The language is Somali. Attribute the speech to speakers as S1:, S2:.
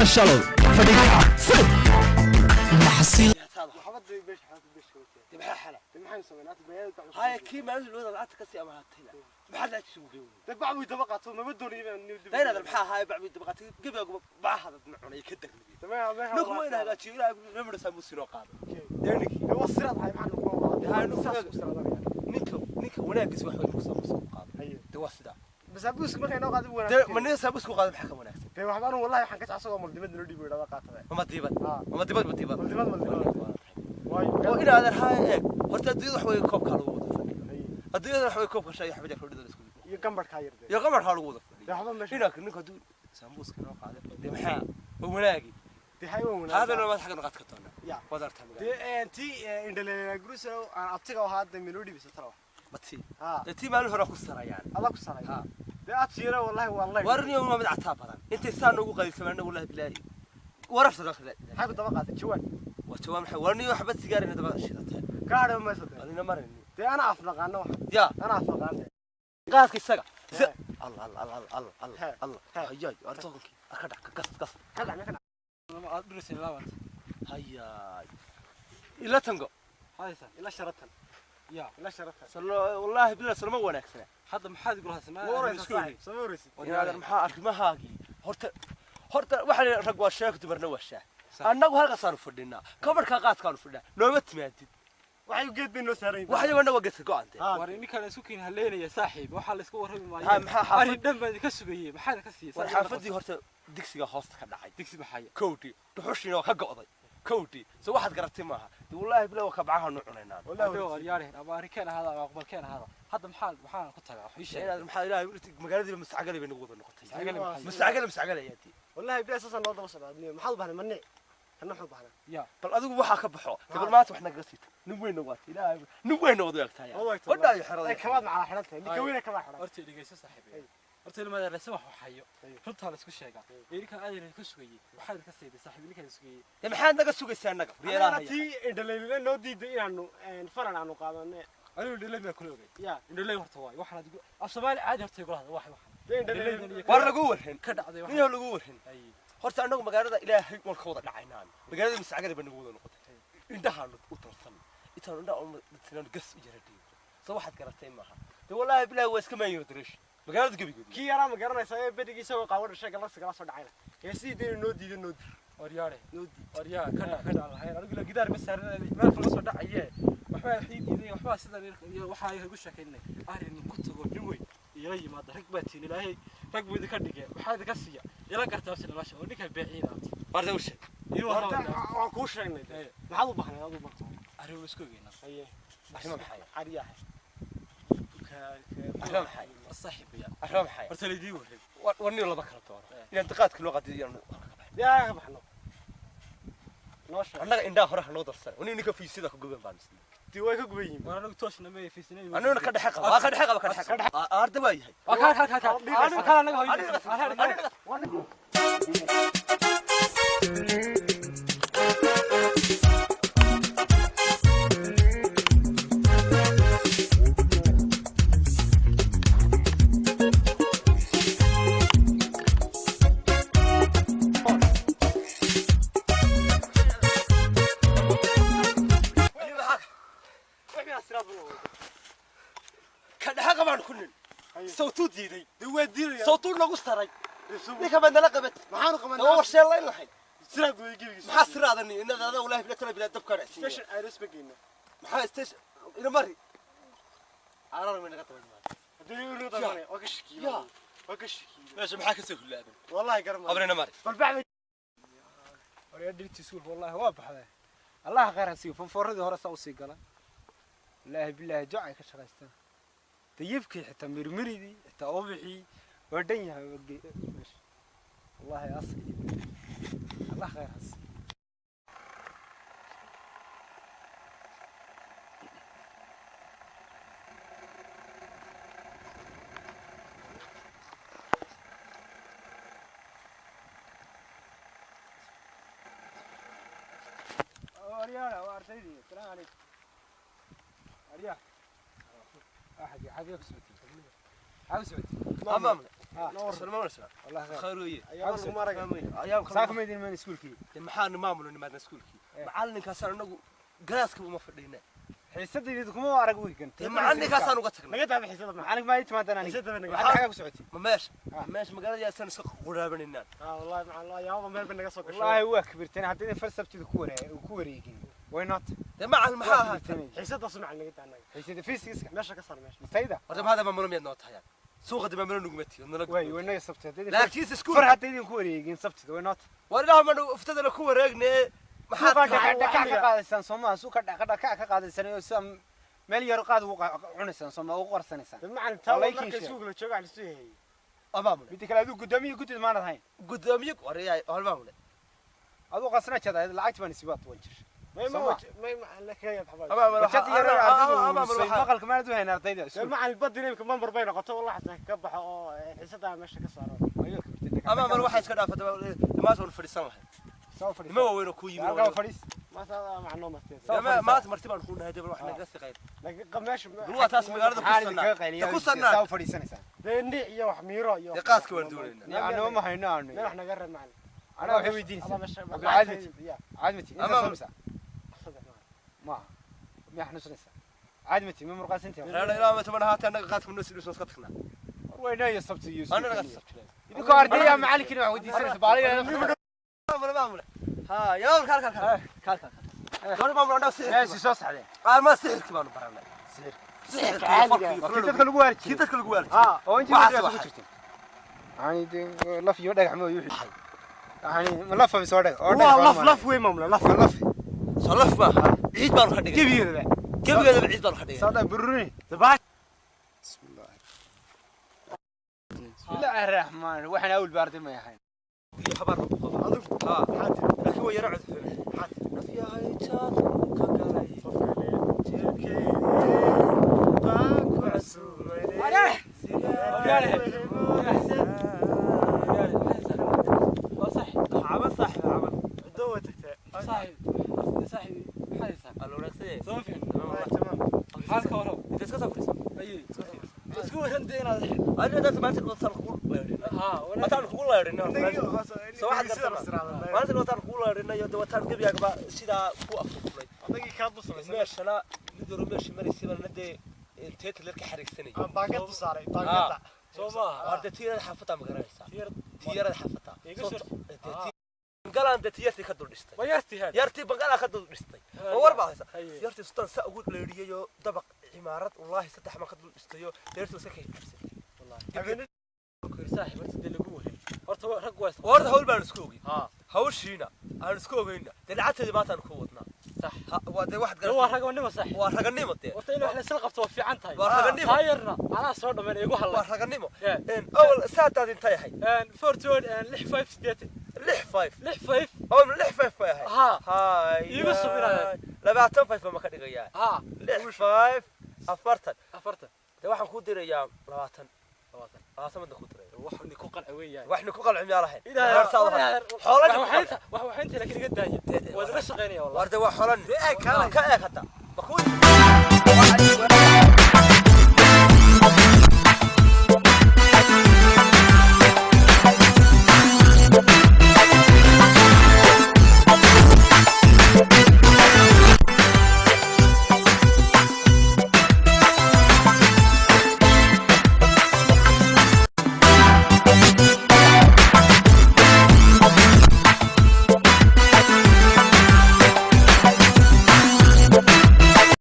S1: Maashalo fadhiga maxsil.
S2: هاي كي ما نزل وضع العتق كسي أما هاتينا ما حد عاد يسوق يوم
S3: ده بعوي دبقة ما بدون يبان
S2: داينا هذا المحا هاي بعوي دبقة قبل أقوم مع هذا معنا يكدك
S3: تمام.
S2: نقوم وين هذا شيء لا نمر ساموس روقاب دينك
S3: هو الصراط هاي معنا
S2: هاي نيكو نيكو وناقص واحد نقص ساموس روقاب ده وصدا
S3: بس أبوسك ما كان قاعد بقول
S2: من الناس أبوسك قاعد بحكم وناقص
S3: في واحد أنا والله حنكش عصا مالديفات نودي بيدا قاعد
S2: ما ديبت ما ديبت ما ديبت
S3: مالديفات
S2: وإلى هذا الحال horta adduunyada wax weeye koobka lagu wada fadhiyo adduunyada wax weeye koobka shay xabad ku dhigay isku
S3: iyo gambarka yar
S2: iyo gambarka lagu wada fadhiyo inaak ninka haduu sambuuska noo qaaday de maxaa waa wanaagi
S3: de hay waa wanaagi
S2: hada noo xagga qaad ka toona
S3: ya
S2: wadarta
S3: de inti indhale gruuso aan abtiga waxa hadda melody bisa taro
S2: bati de tii maalin hore ku sarayaan
S3: alla ku saray
S2: ha
S3: de abtiga wallahi wallahi
S2: warniyo ma mid cataa badan intay saan ugu qaylsameen wallahi bilaahi warafta dakhla
S3: xagga daba qaaday jawaan
S2: وجوان maxay warniyo xabad sigaar inta daba shidatay
S3: kaadho ma sadde
S2: adina marin
S3: de ana afnaqaano wax
S2: ya
S3: ana afnaqaan
S2: qaadka isaga Allah Allah Allah Allah Allah hayay artoonki aka dhac kas kas
S3: ka dhac ka
S4: ma aad dhurisay laabant
S2: hayay ila tango
S4: haysa
S3: ila sharatan
S4: ya
S3: ila sharatan
S2: sallo wallahi bilaa salma wanaagsan
S4: hadda maxaad igu raasmaa
S3: isku soo
S2: wariyaadan maxaa arrimahaagi horta horta waxa rag waa sheeg dumarna waa shaah annagu halkaasaan fadhinaa kabarka qaadkaan fadhinaa nooma timaadid
S3: waxay geed bay noo saaran
S2: waxay wana geedka go'aantay
S4: war ninka la isku keen haleynaya saaxiib waxa la isku warrami maayo
S2: maxaa xaafad
S4: arrin dhan baa ka sugayay maxaad ka siiyay
S2: war xaafadii horta digsiga hoosta ka dhacay
S4: digsi maxay
S2: kowdii dhuxushiina waa ka go'day kowdii soo waxaad garatay maaha de wallaahi bilow ka bacaha nu cunaynaa
S4: wallahi war yaareen ama arrinkeen ahaada ama aqbalkeen ahaada hadda maxaan ku tagaa wax ii sheeg
S2: inaad maxaa ilaahay magaaladii mustacgal bay nagu wada noqotay mustacgal mustacgal ayaati
S3: wallahi bilaa saasan loo daba socdaa maxaad u baahnay manic kana wuxuu baahnaa
S4: ya
S2: bal adigu waxa ka baxo gabal maanta wax naga siita nin weyn waat ilaahay nin weyn wada egtahay wadha iyo xerada
S3: ay kabaad macala xirantay ninka weyn ka baa xiran
S4: horta dhigayso saaxiib horta ilmaha raysan wax hayo runta la isku sheegaa ninka aad ku sugayay waxaad ka siiday saaxiib ninka sugayay
S2: de maxaad naga sugaysaa naga
S3: riyaalaha tii indhaleelina noo diiday inaanu faran aanu qaadano
S4: anigu indhaley baa kula ogay
S3: ya
S4: indhaley horta waay waxaan adigu af Soomaali caadi horta igula hadla wax
S2: war lagu warin
S4: ka dhacday
S2: wax lagu warin horta anagu magaalada ilaahay waan ka wada dhacaynaan magaalada masacagada baa nagu wada noqotay indhahaan u tarsan intaan indhaha u tarsan gas u yaradhiyo soo waxaad garatay maaha de wallaahi bilaahi waa iska maayo dareesh magaalada gabigood
S3: kii yaraa ma garanaysaa ee berigiisa oo qaawo dhashay galabsi kala soo dhacayna ee sidii dee noo diiday noo diiday
S4: waryaare
S3: noo diiday
S4: waryaa ka dhac ka dhac lahayn anigu la gidaar ma saaran meel kala soo dhacaye waxba waxii diiday waxba sidan iyo waxa ay igu sheekeynay arrin ku tago nin weyn ila yimaada rag baa tiin ilaahay rag buu idinka dhigay waxaa idinka siiya ila gartaa sida meesha oo ninka beeciida
S2: warda u sheeg
S4: iyo
S3: waan kuu sheegnay maxaad u baahnay aad u baahnay
S4: arrin isku ogeynaa
S3: haye
S2: arrimo maxay
S3: ariyaha
S2: arrimo maxay
S4: saaxiibaya
S2: arrimo maxay
S4: horta leedii wareeg
S2: warniyo laba kala dooro inaan daqaadka loo qadiyo inaan
S3: yaa ka baxno noo sheeg
S2: annaga indhaha hore ha noo darsan wani ninka fiisida ku guban baan isna
S3: dii way ka guban yihiin
S4: war anagu toosna ma fiisinay
S2: anuna ka dhexe qaba ka dhexe qaba ka dhexe qaba arda waa yahay
S4: waa ka ka ka ka anaga hoy
S2: صوتو diiday صوتو nagu saray ninka baa nala qabat
S3: maxaanu qabanaa
S2: waa sheelayn lahayd
S3: siraad way gebigiisa
S2: maxaa siraadani inada ada wallahi bila tala bila dabka dhacay
S3: station iris bageyna
S2: maxaa station ina mari arar ma naga taban
S3: hadii uu tabanay waa ka shakiyo waa ka shakiyo
S2: meesha maxaa ka soo hulaaban
S3: wallahi garma
S2: abrina mari
S3: bal bacda
S4: waryaa dhirtii suul wallahi waa baxday allah khayr ha siiyo fanfooradii hore saa u sii gala wallaahi bilaahi jocay ka shaqaystaan dayibkii xitaa mirmiridii xitaa ubixii waa dhan yahay wallahi asli allah khayr ha siiyo waryaala waa ardaydii asalaamu calaykum waryaa أحد حاجة كسبتي حاجة سعودي
S2: أمام
S4: Wallahi khayr.
S2: Khayr weeye.
S3: Ayaa lagu maraya.
S2: Ayaam
S4: Saaka ma idin iman iskuulkii?
S2: Dee maxaanu maamulno nimaadna iskuulkii? Macalinkaasaan anagu galaaskaba uma fadhiina.
S4: Xiisadayda kuma arag wiigan.
S2: Dee macalinkaasaan uga tagnay.
S3: Naga taabay xiisada macallin.
S4: Macallin ma ii timaadaan aniga?
S3: Xiisada naga.
S4: Waxaad xagaa ku socotay?
S2: Ma meesha
S4: Ah.
S2: meesha magaalada yaasaan iska quraabanaynaa.
S3: Ah wallahi macallin, ayaaba meel bay naga soo gashay.
S4: Wallaahi waa kibirteen haddii idin far sabtida ku wareegin. Way not.
S2: Dee macalin maxaa
S4: Waa
S2: ahaa?
S4: kibirteen.
S3: Xiisadaas macallin naga taa naga.
S4: Xiisada fiisigiska.
S3: Meesha ka saar meesha.
S4: Mastayda.
S2: Horta maxaad maamulo miyaad noo tahay? Suuqa dee maamulo nuguma tiyo nala.
S4: Way way naga sabtida. Haddii idin
S2: Laakiinse iskuul
S4: far haddii idin ku wareegin sabtida way not.
S2: War ilaah ma uftadana ku wareegne. Maxaad
S4: Suuqa
S2: tahay?
S4: dhakac ka qaadaysaan Soomaa, suuqa dhakac ka qaadaysaan oo sida meel yar qaad ugu cunaysaan Soomaa ugu qarsanaysaan.
S3: Dee macallin taa
S4: Wallahi
S3: markay
S4: kiin sheeg.
S3: suuqa la joogo aan isu hayay.
S2: Waa maamule.
S4: Midda kale adigu guddoomiye guddida maanad hayn.
S2: Gudoomiye waryahay waa maamule.
S4: Adigu qasna jada lacagta baan isibaad wan jir.
S3: May ma
S4: Soomaa.
S3: waj may macallin kaga yaab xabaa.
S2: Amaamule.
S4: Wajada yar ardaydu urursay maqalka maanad u hayn ardayda
S3: Dee
S4: iskuulka.
S3: macallin badina imka mambar bay noqoto wallahi xasan ka baxo oo xiisada meesha ka saaro.
S4: Ayuu kibirteen dhakac.
S2: Amaamule waxaa iska dhaafatay maanta waan fadhiisan lahay.
S4: Soo fadhiis.
S2: Nima waaweyn oo ku yimid.
S4: Halkaa fadhiis.
S3: Maanta macallin noo mastay.
S4: Soo fadhiis.
S2: Maanta marti baan ku nahay dee wax naga sii qayb.
S3: Laakiin meesha
S2: Bal waa taas magaalada ku
S4: Maxaan idinkaga
S2: sannaa.
S4: qayliyaa?
S2: Ku sannaa.
S4: Soo fadhiisanaysaan.
S3: Dee niic iyo wax miiro iyo.
S2: Dee qaaska waan doonaynaa.
S4: Anaba ma hayno aanu.
S3: Meel wax naga reeb macallin.
S4: Anaa waxay weydiinaysaa.
S3: Abdulcaadi. Ya.
S4: Caadmati inta
S2: Ama-
S4: soo misa.
S3: Saddex macallin.
S4: Ma. Miyaa xanuunsanaysaa? Caadmati ma murqaasantahay?
S2: Reer ilaa ma toban haatan naga qaadka noo sidii soo iska tagnaa.
S4: War weynaa iyo sabti iyo
S2: Ana naga
S4: iskuulka.
S2: sabtay.
S4: Idinkoo ardaya macallinkiina wax weydiisanaysa baaliga.
S2: Maamule maamule. Ha yaa kal kal kal. Kal kal. Gabar maamule anaa sixir.
S4: Meeshii soo saxdeen.
S2: Ama sixirkii baanu baranay.
S4: Sixir.
S2: Sixirkii
S4: Waa kii dadka lagu waari
S2: kii
S4: jiray.
S2: dadka lagu waari jiray.
S4: Oo intii
S2: Waxaas
S4: madrasa ku
S2: waxay.
S4: jirtay. Ani dee laf iyo dhagax ma wixii. Ani ma laf ma soo dhagax. Oo dhagax.
S3: Waa laf laf wey maamula laf.
S4: Waa laf.
S2: Soo laf maaha. Ciid baanu ka dhigay.
S4: Gebigeedaba.
S2: Gebigeedaba ciid baanu ka dhigay.
S4: Soo dhagax buruni.
S3: Dabaa.
S4: Bismillah. Bismillaahi raxmaan. Waxaan awal baartay ma ahayn.
S2: Iyo xabaar ku qaba.
S3: Adigu.
S2: Ha.
S3: Maxaa tiri?
S2: Laakiin way yara cudfeen.
S3: Maxaa tiri?
S2: Naf yahay jaad ka galay.
S3: Jirkeedii baan ku casuumay.
S2: Camal saaxiib camal.
S3: Ciddo way tagtay.
S2: Alla wanaagsan yahay.
S3: Waa tamaam.
S2: Inta iska soo fadhiiso. Adiga dad maanta wataan kugu leerin. Wataan kugu leerin. Soo waxaad gartaa. Maanta wataan kugu leerinayo dee wataan gebigaagaba sidaa ku afufulay.
S3: Adagii kaa dul samaysan.
S2: Meeshana mid yaro meesha maraysay baana dee intee taler ka xariigsanayay.
S3: Aan baangad u saaray, baangada.
S2: Waar dee tiyarada xaafadaa ma garanaysaa? Tiyarada xaafadaa. Bangalaan dee tiyartii ka dul dhistay. Yartii bangalaa ka dul dhistay. Ma war baa haysa? Yartii sultaan saa ugu leeriyayoo dabaq cimaarad wallaahi saddex baan ka dul dhistayoo deertii iska kay cabsatay. Horta hawl baan isku ogey. Hawshiina aan isku ogeyna. Dee lacagteedii maanta aan ku wadnaa. Waa dee waxaad garatay. Waa raganimo dee. Waa raganimo. Waa raganimo. Awal saataad intay ahayd. 6 5. Awal 6 5 bay ahayd. Hay.
S1: Iigu subinaayeen.
S2: 20 5 baan ka dhigayaa. 6 5 40. Dee waxaan kuu dirayaa 20. 20 madna kuu diraya. Waxna ku qalci miyaa lahayn. Waar dee waa xolan. Ka eeg hadda. Ma kuu